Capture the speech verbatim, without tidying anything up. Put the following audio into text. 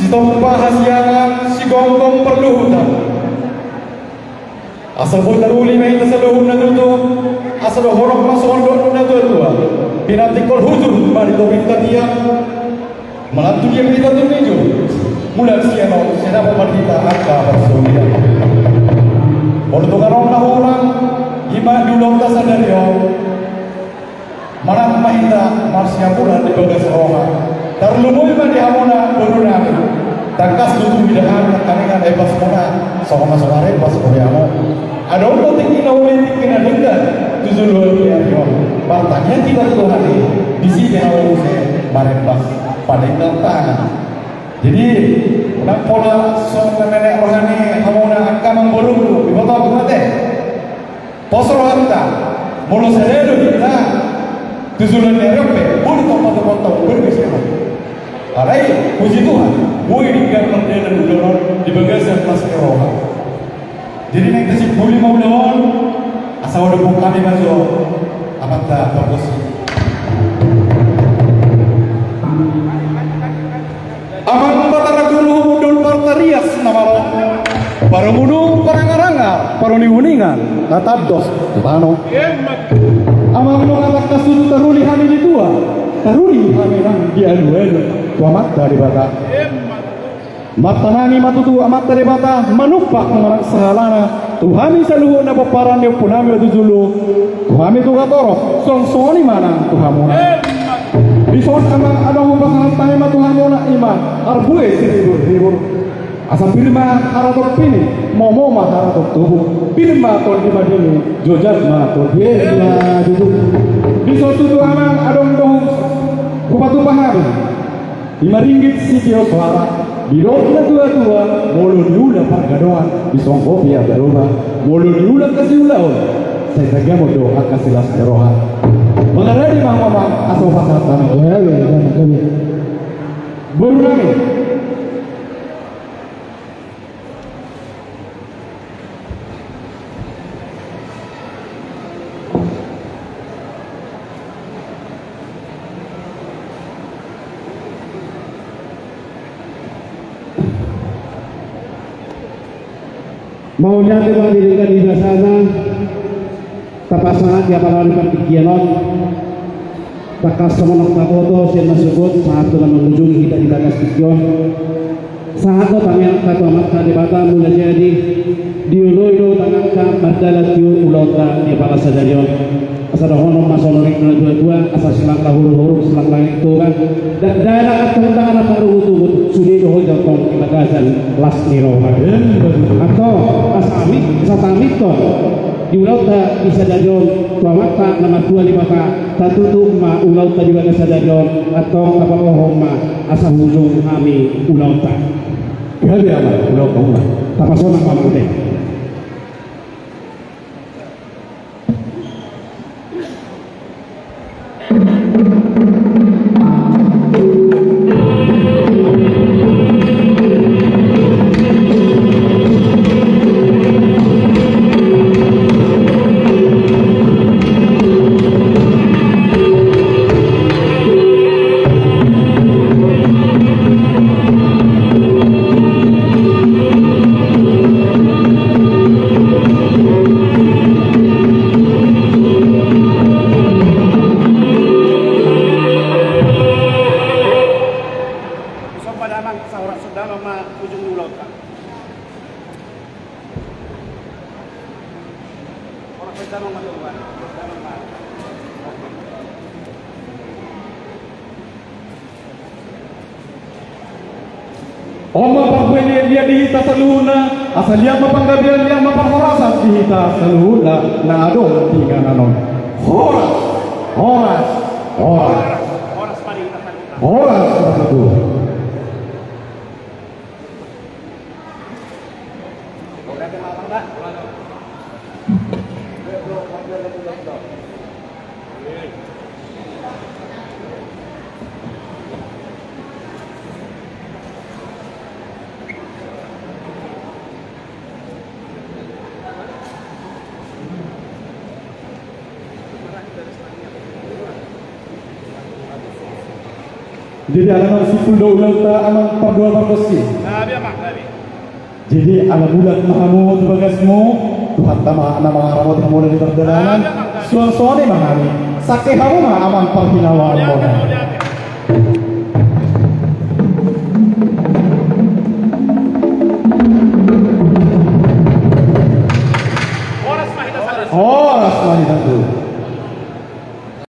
Tompa hasiangan, sigomgom parluhutan. Asa boi taruli ma hita saluhutna tutu, asa dohonon ma songon dok ni na tuatua: Pinantikhon hujur ma di topi ni tapian, manang tu dia pe hita tu ninjo, mulak sian on sai dapot ma di hita angka parsaoran. Molo tung adong na hurang, i ma di ulaonta sadari on. Manang ma hita marsiapulan di bagas roha. Tarlumobi ma di hamuna boru nami. Tangkas tutu mida hami nangkaningan epasmuna, songon na so marempas boru hamu. Adong do tingki na uli, tingki na denggan tu joloan ni ari on. Martangiang hita tu Tuhan i, disi be hamu muse marempas, padenggan tangan. Jadi, ndang pola songon na menek roha ni hamuna angka amangborungku, diboto ate. Pos rohanta, molo sada do hita tu joloan ni ari on pe, boi tong patupaonta, boi be sian on. Alai, puji Tuhan, boi denggan mardalan ulaon on di bagasan las ni roha. Jadi naeng tasimboli ma ulaon, asa hudokhon hami ma jo amanta pargonsi. Amang Batara Guru, hundul partarias na malo, parumundung parangarangar, paruninghuningan na tandos tu tano. Amang, nunga tangkas tutu taruli hami di tua, taruli hami nang dialualu tu Amanta Debata. Martangiang ma tutu Amanta Debata manumpak manang sahalana tu hami saluhutna pomparan ni ompunami Otu Julu, tu hami tu hatoropon, songon i ma nang tu hamuna. Dison, Amang, adong hupasahat hami ma tu hamuna, i ma parbue siriburribur. Asa pir ma haratompi ni, momo ma haratom tubu, pir ma tondi madini, jojak ma tondi. Ima tutu. Dison tutu, Amang, adong do hupatupa hami, i ma ringgit sitio soara. Didok na tuatua, molo niula pargadoan, disongkopi angka domba. Molo niula angka siulaon, sai tagamon do angka silas ni roha. Mangarade ma hamu, Amang, asa hupasahat hami. Gabe, gabe, gabe. Boru nami. Mauliate ma di denggan ni basana. Tapasahat di apala ni partingkian on. Tangkas songon na taboto sian na sogot, sahat tu na mangujungi hita di bagas tingki on. Sahat do tangiangta tu Amanta Debata, mula jadi dioloi do tanganna mardalan tu ulaonta di apala sadari on. Asa dohonon ma songon na nidok ni na tuatua, asa silangkah huruk-huruk, silangkah langit tubu. Dakdanak antong dang na paruhut-uhut, sude do hujal tong di bagasan las ni roha. Antong, asa amit, asa taamiton di ulaonta di sadari on tu Amanta na martua Debata, tatutup ma ulaonta di bagasan sadari on, antong tapaboa ma asa hujung hami ulaonta. Gabe, Amang, ulaonta, Amang. Tapasonang ma, Amang, ate. Dison ma damang, sahoras-horas damang ma ujung ni ulaonta. Horas-horas damang ma tuan. Damang ma. On ma parbue ni liat di hita saluhutna, asa liat ma panggabean, liat ma parhorasan di hita saluhutna na adong di inganan on. Horas, horas, horas. Horas ma tutu. Jadi ala naung simpul do ulaonta amang pardua pargonsi. Jadi ala mulak ma hamu tu bagasmu, Tuhanta ma na mangaramoti hamu di pardalanan. Suang songon i ma hami, sangke hamu ma amang parhinawaanmuna.